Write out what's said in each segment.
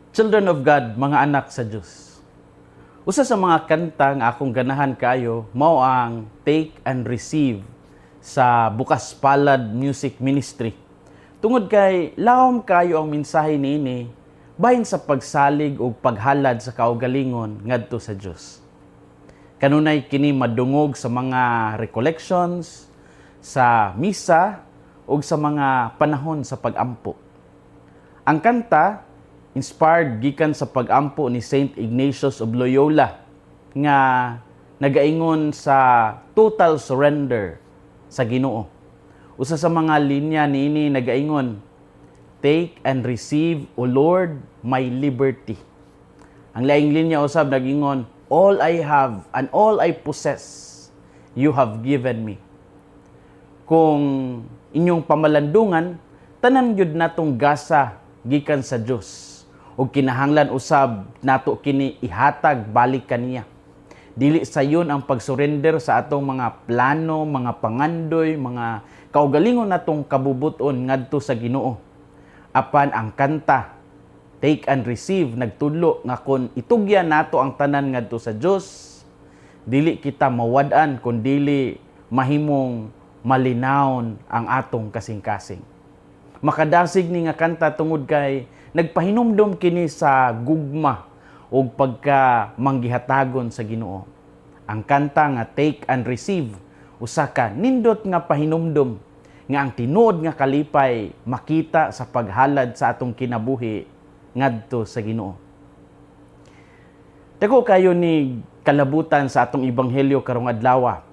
Children of God, mga anak sa Dios. Usa sa mga kanta nga akong ganahan kaayo mao ang "Take and Receive" sa Bukas Palad Music Ministry. Tungod kay lawom kayo ang mensahe niini bahin sa pagsalig ug paghalad sa kaugalingon ngadto sa Dios. Kanunay kini madungog sa mga recollections, sa misa ug sa mga panahon sa pagampo. Ang kanta inspired gikan sa pagampo ni Saint Ignatius of Loyola nga nagaingon sa total surrender sa Ginoo. Usa sa mga linya niini nagaingon, "Take and receive, O Lord, my liberty." Ang laing linya usab nagingon, "All I have and all I possess, you have given me." Kung inyong pamalandungan, tanan gyud natong gasa gikan sa Dios ug kinahanglan usab nato kini ihatag balik kaniya. Dili sayon ang pagsurrender sa atong mga plano, mga pangandoy, mga kaugalingon natong kabubuton ngadto sa Ginoo. Apan ang kanta "Take and Receive" nagtudlo nga kon itugyan nato ang tanan ngadto sa Dios, dili kita mawad-an kun dili mahimong malinawon ang atong kasing-kasing. Makadasig ni nga kanta tungod kay nagpahinumdom kini sa gugma ug pagka manggihatagon sa Ginoo. Ang kanta nga "Take and Receive" usa ka nindot nga pahinumdom nga ang tinuod nga kalipay makita sa paghalad sa atong kinabuhi ngadto sa Ginoo. Dako kayo ni kalabutan sa atong ebanghelyo karong adlaw.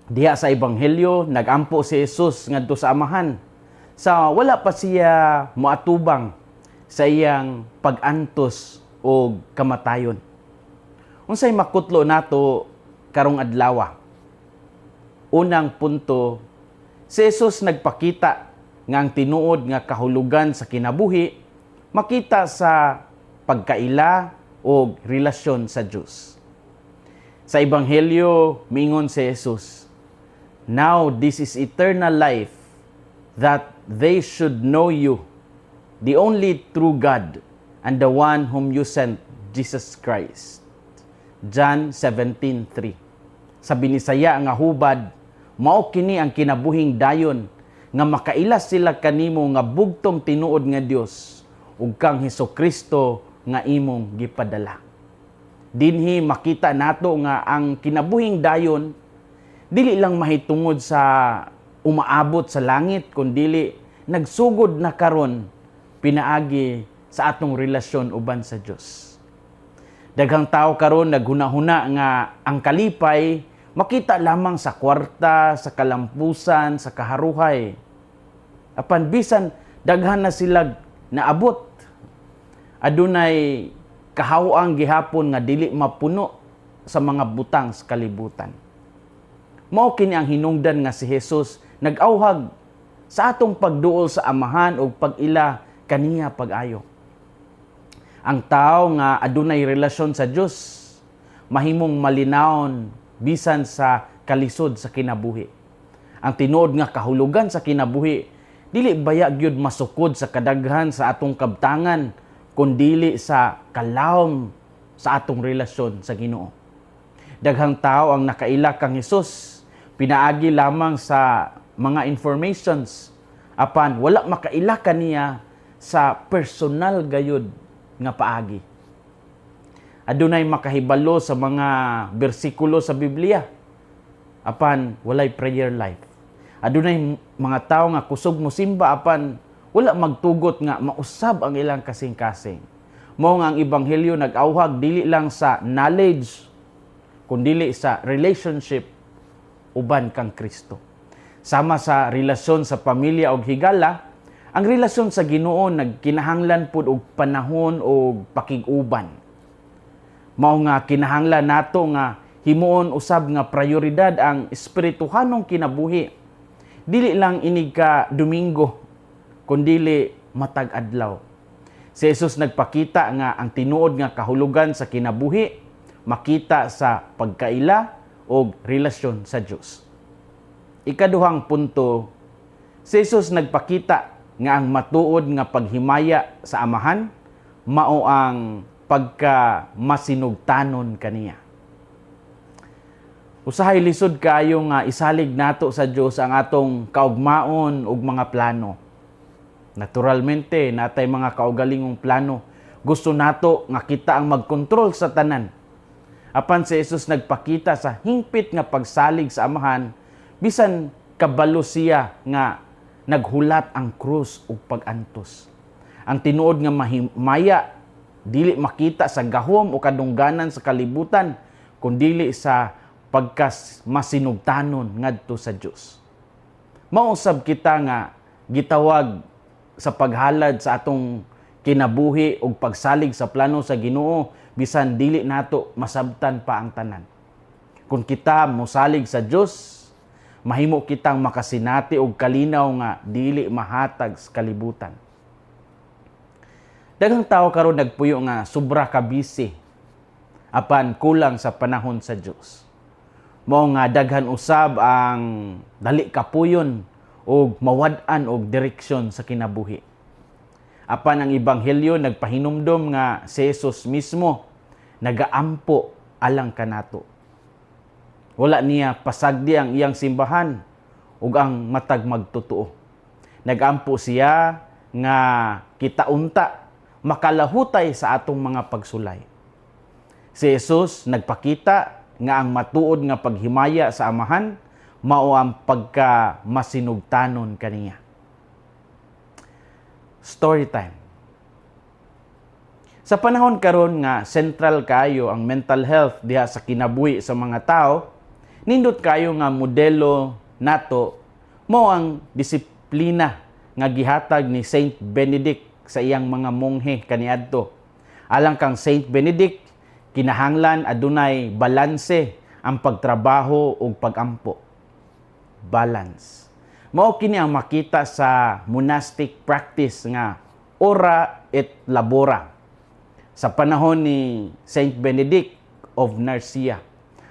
Diha sa ebanghelyo, nagampo si Jesus ngadto sa Amahan sa wala pa siya moatubang sa iyang pag-antos o kamatayon. Unsay makutlo nato karong adlaw? Unang punto, si Jesus nagpakita nga ang tinuod nga kahulugan sa kinabuhi makita sa pagkaila o relasyon sa Dios. Sa ebanghelyo, miingon si Jesus, "Now this is eternal life, that they should know you, the only true God, and the one whom you sent, Jesus Christ." John 17:3. Sa Binisaya nga hubad, mao kini ang kinabuhing dayon, nga makaila sila kanimo nga bugtong tinuod nga Dios ug kang Hesukristo nga imong gipadala. Dinhi makita nato nga ang kinabuhing dayon dili lang mahitungod sa umaabot sa langit, kundili nagsugod na karon pinaagi sa atong relasyon uban sa Dios. Daghang tao karon naghuna-huna nga ang kalipay makita lamang sa kwarta, sa kalampusan, sa kaharuhay. Apan bisan daghan na sila naabot, adunay kahawang gihapon nga dili mapuno sa mga butang sa kalibutan. Mao kini ang hinungdan nga si Jesus nag-awhag sa atong pagduol sa Amahan ug pag-ila kaniya pag-ayo. Ang tao nga adunay relasyon sa Dios mahimong malinawon bisan sa kalisod sa kinabuhi. Ang tinuod nga kahulugan sa kinabuhi dili baya gyud masukod sa kadaghan sa atong kabtangan, kundili sa kalawom sa atong relasyon sa Ginoo. Daghang tao ang nakaila kang Hesus pinaagi lamang sa mga informations, apan wala makaila kaniya sa personal gayud nga paagi. Adunay makahibalo sa mga bersikulo sa Biblia, apan walay prayer life. Adunay mga tawo nga kusog mosimba, apan wala magtugot nga mausab ang ilang kasing-kasing. Mao nga ang ebanghelyo nag-awhag dili lang sa knowledge, kundili sa relationship uban kang Kristo. Sama sa relasyon sa pamilya og higala, ang relasyon sa Ginoo nagkinahanglan pud og panahon og pakig-uban. Mao nga kinahanglan nato nga himuon usab nga prioridad ang espirituhanong kinabuhi. Dili lang inig ka Domingo, kundili matag adlaw. Si Jesus nagpakita nga ang tinuod nga kahulugan sa kinabuhi makita sa pagkaila og relasyon sa Dios. Ikaduhang punto, si Jesus nagpakita nga ang matuod nga paghimaya sa Amahan mao ang pagka masinugtanon kaniya. Usahay lisod kaayo nga isalig nato sa Dios ang atong kaugmaon ug mga plano. Naturalmente, natay mga kaugalingong plano. Gusto nato nga kita ang magkontrol sa tanan. Apan si Jesus nagpakita sa hingpit nga pagsalig sa Amahan, bisan kabalo siya nga naghulat ang krus ug pag-antos. Ang tinuod nga mahimaya dili makita sa gahom o kadungganan sa kalibutan, kundili sa pagkas masinugtanon ngadto sa Dios. Mausab kita nga gitawag sa paghalad sa atong kinabuhi ug pagsalig sa plano sa Ginoo bisan dili nato masabtan pa ang tanan. Kung kita mosalig sa Dios, mahimo kitang makasinati og kalinaw nga dili mahatag sa kalibutan. Daghang tao karon nagpuyo nga sobra ka busy apan kulang sa panahon sa Dios. Mao nga daghan usab ang dali kapuyon og mawad-an og direksyon sa kinabuhi. Apan ang ebanghelyo nagpahinumdom nga si Jesus mismo nagaampo alang kanato. Wala niya pasagdi ang iyang simbahan ug ang matag magtotoo. Nagampo siya nga kita unta makalahutay sa atong mga pagsulay. Si Jesus nagpakita nga ang matuod nga paghimaya sa Amahan mao ang pagka masinugtanon kaniya. Story time. Sa panahon karon nga central kayo ang mental health diha sa kinabuhi sa mga tao, nindot kayo nga modelo nato mao ang disiplina nga gihatag ni Saint Benedict sa iyang mga monghe kaniadto. Alang kang Saint Benedict, kinahanglan adunay balanse ang pagtrabaho ug pagampo. Balance. Mao kini ang makita sa monastic practice nga ora et labora. Sa panahon ni Saint Benedict of Nursia,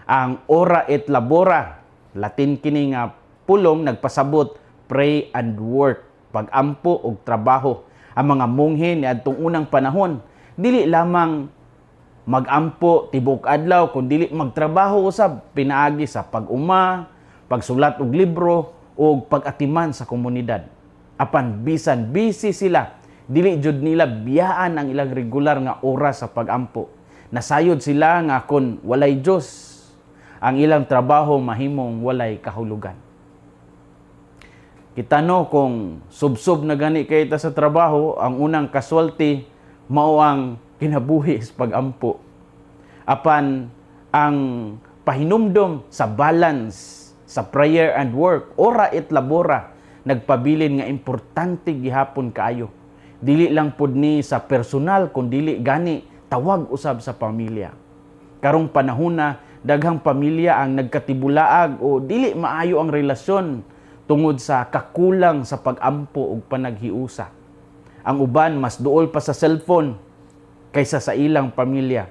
ang ora et labora, Latin kini nga pulong, nagpasabot pray and work, pagampo ug trabaho. Ang mga monghe niadtong unang panahon dili lamang magampo tibok adlaw kun dili magtrabaho usab pinaagi sa pag-uma, pagsulat og libro ug pag-atiman sa komunidad. Apan bisan busy sila, dili jud nila biyaan ang ilang regular nga oras sa pagampo. Nasayod sila nga kon walay Dios, ang ilang trabaho mahimong walay kahulugan. Kita no, kung subsob na gani kay ta sa trabaho, ang unang casualty mao ang kinabuhi sa pagampo. Apan ang pahinumdom sa balance sa prayer and work, ora et labora, nagpabilin nga importante gihapon kaayo. Dili lang pud ni sa personal kun dili gani tawag usab sa pamilya. Karong panahona, daghang pamilya ang nagkatibulaag o dili maayo ang relasyon tungod sa kakulang sa pagampo ug panaghiusa. Ang uban mas duol pa sa cellphone kaysa sa ilang pamilya.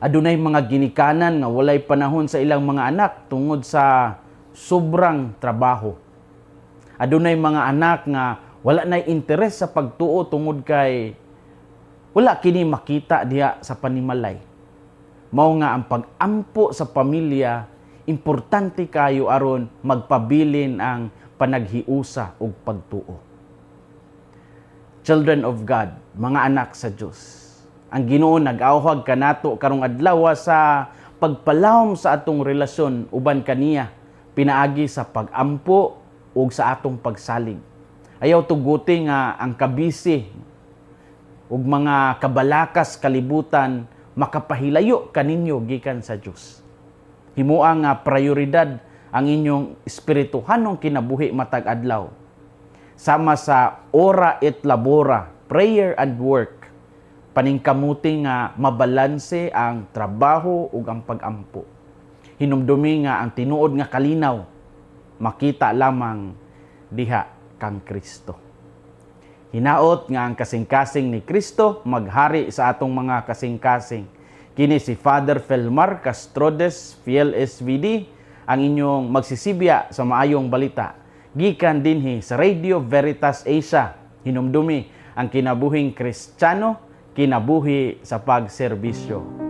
Adunay mga ginikanan nga walay panahon sa ilang mga anak tungod sa sobrang trabaho. Adunay mga anak nga wala nay interes sa pagtuo tungod kay wala kini makita diha sa panimalay. Mao nga ang pag-ampo sa pamilya importante kayo aron magpabilin ang panaghiusa ug pagtuo. Children of God, mga anak sa Dios. Ang Ginoo nag-awhag kanato karong adlaw sa pagpalawom sa atong relasyon uban kaniya pinaagi sa pagampo ug sa atong pagsalig. Ayaw tuguti nga ang kabisi ug mga kabalakas kalibutan makapahilayo kaninyo gikan sa Dios. Himoa nga prioridad ang inyong espirituhanong kinabuhi matag adlaw. Sama sa ora et labora, prayer and work, paningkamuti nga mabalanse ang trabaho ug ang pagampo. Hinumdumi nga ang tinuod nga kalinaw makita lamang diha kang Kristo. Hinaot nga ang kasing-kasing ni Kristo maghari sa atong mga kasing-kasing. Kini si Father Felmar Castrodes, Fiel SVD, ang inyong magsisibya sa maayong balita. Gikan dinhi sa Radio Veritas Asia, hinumdumi ang kinabuhing Kristiyano. Kinabuhi sa pagserbisyo.